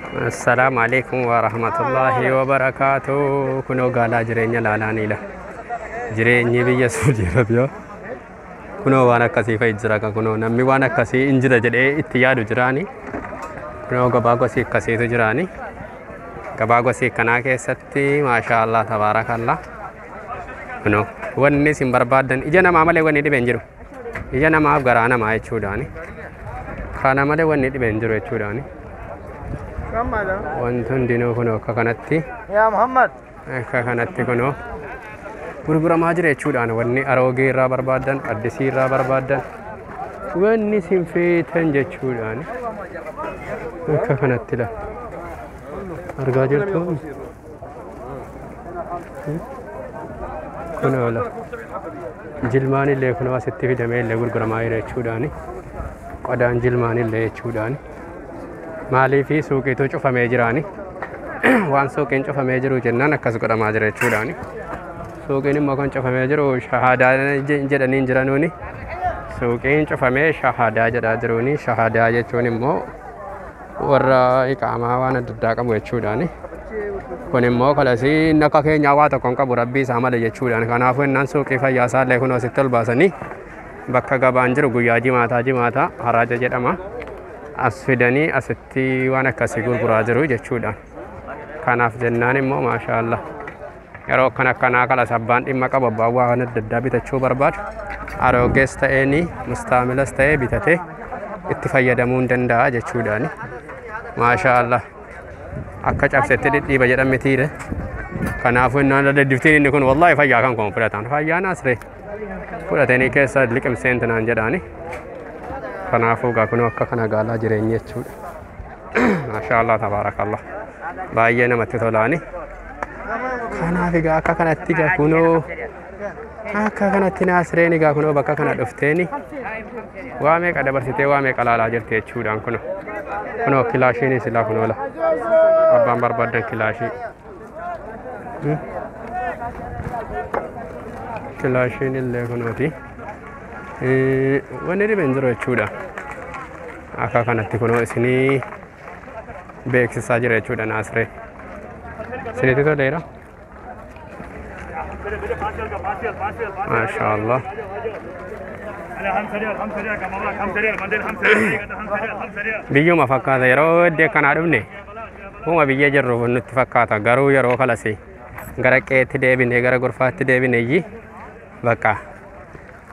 Assalaamu alaikum wa rahmatullahi wa barakaatuh. Kunoo gaalaa jireenya laalaaniidha. Jireenyi biyya Saudi Arabiyaa kunoo waan akkasii fa'i jira kan kunoo namni waan akkasii hin jira jedhee itti yaadu jiraani. Kunoo gabaa gosii akkasiitu jiraani. Gabaa gosii kanaa keessatti maashaa Allah tabaarakallah. Kunoo wanni isin barbaaddan ija namaa malee wanni dhibe hin jiru. Ija namaaf garaa namaa jechuudhaani. Kana malee wanni dhibe hin jiru jechuudhaani. Wanti hundinuu kunoo akka kanatti يا محمد akka kanatti kunoo gurguramaa jira jechuudhaan wanni aroogee irraa barbaaddan addisii irraa barbaaddan wanni isin feetan jechuudhaan akka kanatti la argaa jirtu kunoo la jilmaan illee kunoo asitti fidamee illee gurguramaa jira jechuudhaan qodaan jilmaan illee jechuudhaan maaliifi suuqiitu cufamee jiraani waan suuqiin cufamee jiru jennaan akkas godhamaa jira jechuudhaani. Suuqiin immoo kan cufamee jiru shahaadaa jedhanii jiranuuni. Suuqiin cufamee shahaadaa jedhaa jiruuni. Shahaadaa jechuun immoo warra iqaamaa waan adda addaa qabu jechuudhaani. Kun immoo kalasii inni akka keenyaa waa tokko hin qabu rabbii isaa malee jechuudhaan. Kanaafuu innaan suuqii fayyaa isaallee kun asitti ol baasanii bakka gabaan jiru guyyaa jimaataa jimaataa haraaja jedhama. As fidanii asitti waan akkasii gurguraa jiru jechuudha. Kanaaf jennaan immoo maashaallah yeroo akkana akkanaa kalas abbaan dhimma qabu abbaan waan adda addaa bitachuu barbaadu aroogees ta'eeni mustaamilas ta'ee bitatee itti fayyadamuu hin danda'a jechuudhaani. Maashaallah akka cabsetti dhidhiiba jedhan mitiire. Kanaafuu innaan daddiftiin inni kun wallaahi fayyaa kan kun fudhatan fayyaan asree fudhatanii keessa liqimseen tanaan jedhaani. Kanaafuu gaa kunoo akka kana gaalaa jireenya jechuudha. Maashaallah tabaarakallah. Baay'ee namatti tolaani. Kanaaf egaa akka kanatti egaa kunoo akka kanatti naasreen egaa kunoo bakka kana dhufteeni waa meeqa dabarsitee waa meeqa laalaa jirti jechuudhaan kunoo. Kunoo kilaashiin silaa kunoo la. Abbaan barbaaddan kilaashii. Kilaashiin illee kunooti. Wanni dhibe hin jiru jechuudha. Akka kanatti kunoo isinii beeksisaa jira jechuudha naasree. Isinitti toleera? Maashaallah. Biyyuma fakkaata yeroo iddoo kanaa dhufne uma biyya jirru nutti fakkaata garuu yeroo kalasi gara qeetti deebine gara gorfaatti deebine iyyi bakka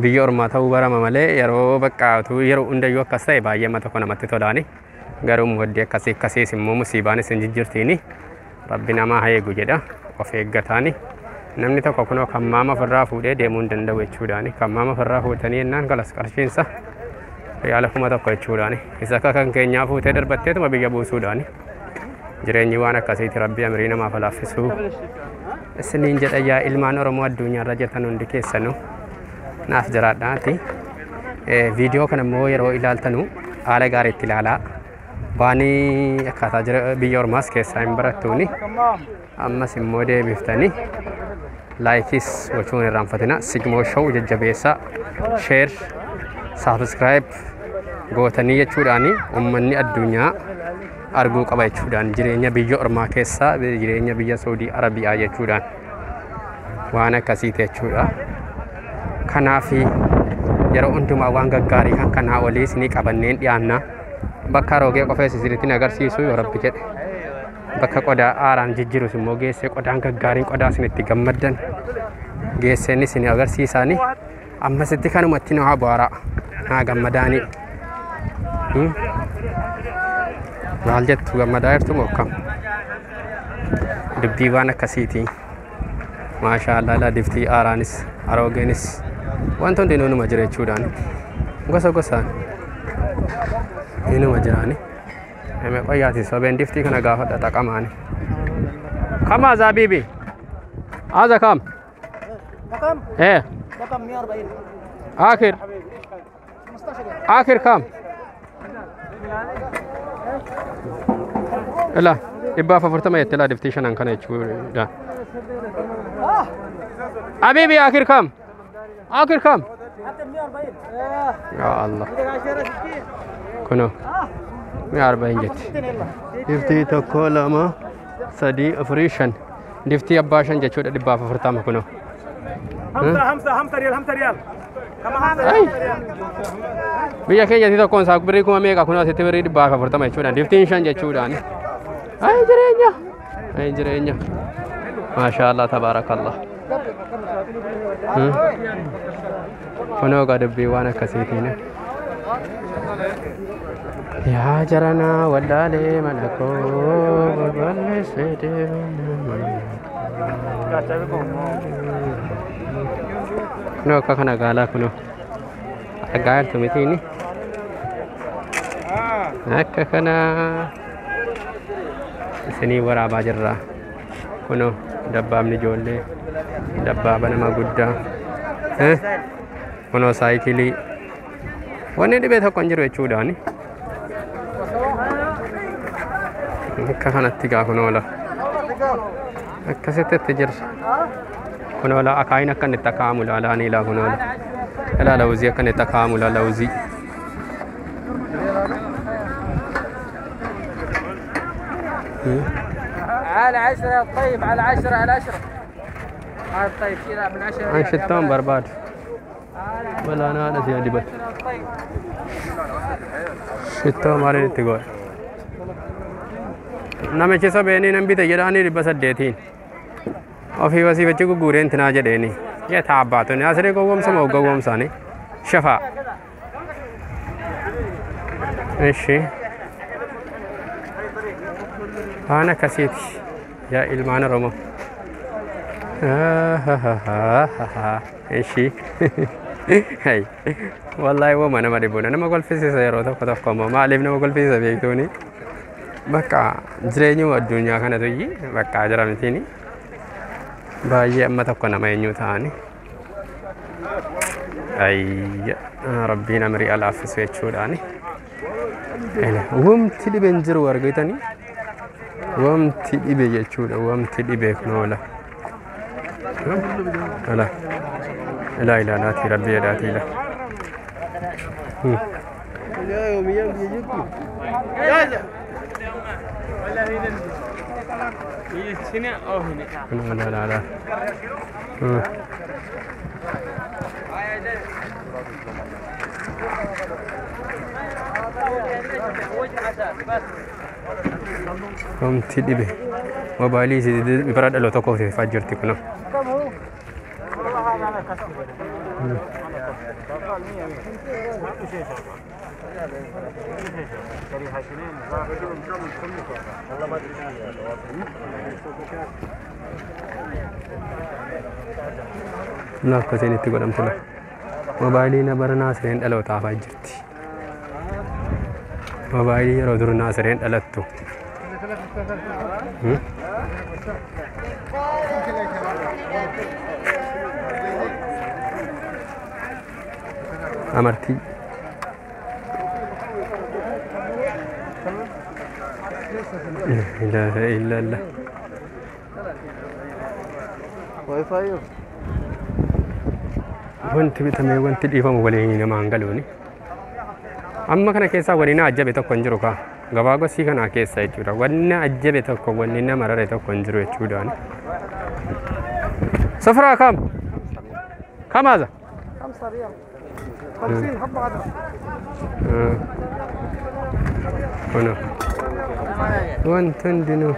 biyya ormaa ta'uu barama malee yeroo bakka yeroo hundayyuu akkas ta'e baay'ee amma tokko namatti tolaani. Garuu mooddee akkasii akkasiis immoo musiibaan isin jijjiirtiini rabbi namaa haa eegu jedha of eeggataani. Namni tokko kunoo kan maama ofirraa fuudhee deemuu hin danda'u jechuudhaani. Kan maama ofirraa fuutanii jennaan kalas qarshiinsa riyaala 1000 jechuudhaani. Isa akka kan keenyaa fuutee darbatteetuma biyya buusuudhaani. Jireenyi waan akkasiiti rabbi amirii namaaf laaffisuu. Isiniin jedha yaa ilmaan Oromoo addunyaarra jirtan hundi keessanuu naaf jiraadhaati. Viidiyoo kana immoo yeroo ilaaltanu haala gaariitti ilaalaa. Waan akkaataa jira biyya ormaas keessaa hin barattuuni. Ammas immoo deebiftanii laayikis gochuun irraanfatina. Sigmoo show jajjabeessaa sheer saabskraayib gootanii jechuudhaani uummanni addunyaa arguu qaba jechuudhaan jireenya biyya ormaa keessaa jireenya biyya Saudii Arabiyaa jechuudhaan waan akkasiiti jechuudha. Kanaaf yeroo hundumaa waan gaggaarii kan kanaa olii isinii qabanneen dhiyaanna. Bakka aroogee qofees isinitti agarsiisu yoo rabbi jedhe. Bakka qodaa aaraan jijjiirus immoo geessee qodaan gaggaariin qodaa isinitti gammaddan geesseen isin agarsiisaani. Ammasitti kanumatti na bohaaraa naa gammadaani. Maal jettu gammadaa jirtu moo akkam? Dubbii waan akkasiiti. Maashaallah laa diftii aaraanis aroogeenis wanti hundinuu numa jira jechuudhaan gosa gosaan inuma jiraani. Eme qoyyaati sobeen diftii kana gaafadha xaqamaani. Kam haza bibi? Haza kam? رقم Eh, رقم 140 آخر 15 ريال آخر كم؟ لا 140 jettee laa diftii shanan kana jechuudha. حبيبي آخر كم؟ آخر كم؟ حتى 140 يا الله بدك 10 60 kunoo 140 jetti. Diftii 1 2 3 4 5. Diftii abbaa 5 jechuudha 140 kunoo. 5 5 ريال 5 ريال. Biyya keenyatti tokkoon isaa birrii kuma meeqa kunoo asitti birrii 140 jechuudha. Diftiin 5 jechuudhaan. Ay jireenya. Ay jireenya. Maashaallah tabaarakallah. Kunoo gaa dubbii waan akkasiitiin. Yaa jaranaa wallaalee mana koo balleessee deema. Kunoo akka kana gaalaa kunoo argaa jirtu mitiini. Akka kana isinii waraabaa jirra. Kunoo dabbaabni ijoollee dabbaaba nama guddaa. Kunoo saayikilii. Wanni dhibee tokko hin jiru jechuudhaani. Akka kanatti gaa kunoo la. Akkasitti itti jirra. Kunoo la akaayiin akka inni itti akaa'amu ilaalaa ni ilaa kunoo la. Ilaala wuzii akka inni itti akaa'amu ilaala wuzii. على 10 طيب على 10 على 10. هذا طيب شيلها من 10. An shittoon barbaadu. Balaan haadha si'a dibatu. Shittoo maaliin itti godha? Namichi sobeenii nan bite jedhaanii 800. Ofii wasiifachi gugguureen tinaa jedheeni. Yetaa abbaatonni asiree gowwoomsa moo gowwoomsaani? Shafaa. Ishi. Waan akkasiiti. Yaa ilmaan Oromoo. Ishi. Hey. Wallaahi wooma nama dhibuudha. Nama kolfisiisa yeroo tokko tokko immoo maaliif nama kolfisiisa beektuuni? Bakka jireenyuma addunyaa kanatu bakka jira mitiini. Baay'ee amma tokko nama eenyu ta'ani. Ayya rabbiin amrii alaaffisu jechuudhaani. Wamti dhibe hin jiru argitanii? Wamti dhibe jechuudha. Wamti dhibe kun oola. Ala. Ilaa ilaalaati rabbi jedhaati ila. Kun oola ala. Wamti dhibe. Mobaayilii bara dhaloota tokkoof fa'aa jirti kunoo. Na akkasiin itti godhamtu la. Mobaayilii bara naasireen dhalootaa fa'aa jirti. Mobaayilii yeroo dur naasireen dhalattu. Amartii. La ilaha illallah. Wanti bitamee wanti dhiifamu waliin nama hin galuuni. Amma kana keessaa waliin ajjabe tokko hin jiru kaa. Gabaa gosii kanaa keessa jechuudha. Wanni ajjabe tokko wanni nama rare tokko hin jiru jechuudhaan. Safraa kam? Kam haza? 5 ريال. 50 حبة عدرا. Kunoo. Wanti hundinuu.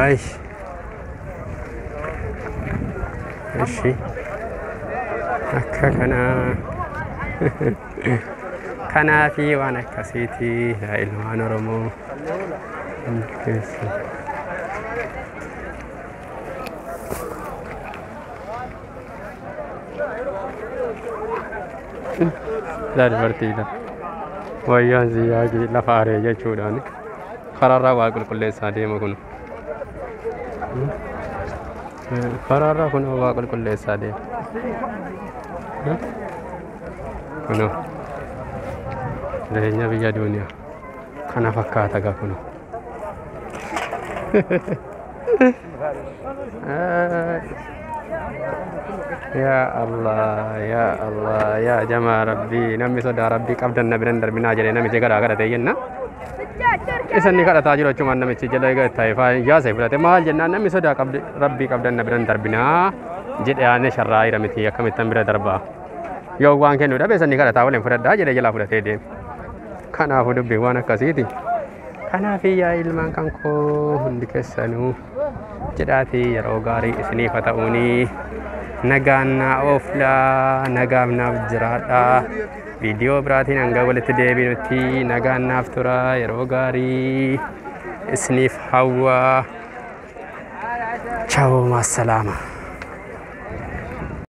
Ay. Ishi. Akka kanaa. Kanaa fi waan akkasiiti yaa ilmaan Oromoo. Keessa. Ilaali dubartiidha. Wayyaan ziyyaagii lafa aree jechuudhaan karaarraa waa qulqulleessaa deema kun. Karaarraa kun waa qulqulleessaa deema. Kunoo jireenya biyya duniyaa kana fakkaata gaa kunoo. Yaa Allah, yaa Allah, yaa jamaa Rabbii, namni sodaa Rabbii qabdan na biran darbinaa jedhee namichi garaa kadhatee jenna. Isa inni kadhataa jiru achumaan namichi jala taa'ee yaasee fudhate. Maal jennaan, namni sodaa Rabbii qabdan na biran darbinaa jedhee, aanee sharraa jira miti, akkamittan bira darbaa? Yoo waan kennu dhabe isa inni kadhataa waliin fudhadhaa jedhee jalaa fudhatee deeme. Kanaafuu dubbiin waan akkasiiti. Kanaaf yaa ilmaan kan koo, hundi keessanuu jedhaatii yeroo gaarii isiniif haa ta'uunii, nagaan naa ooflaa, nagaaf naaf jiraadhaa. Viidiyoo biraatiin hanga walitti deebinutti nagaan naaf tura, yeroo gaarii isiniif hawwaa. Ciao, massalaama.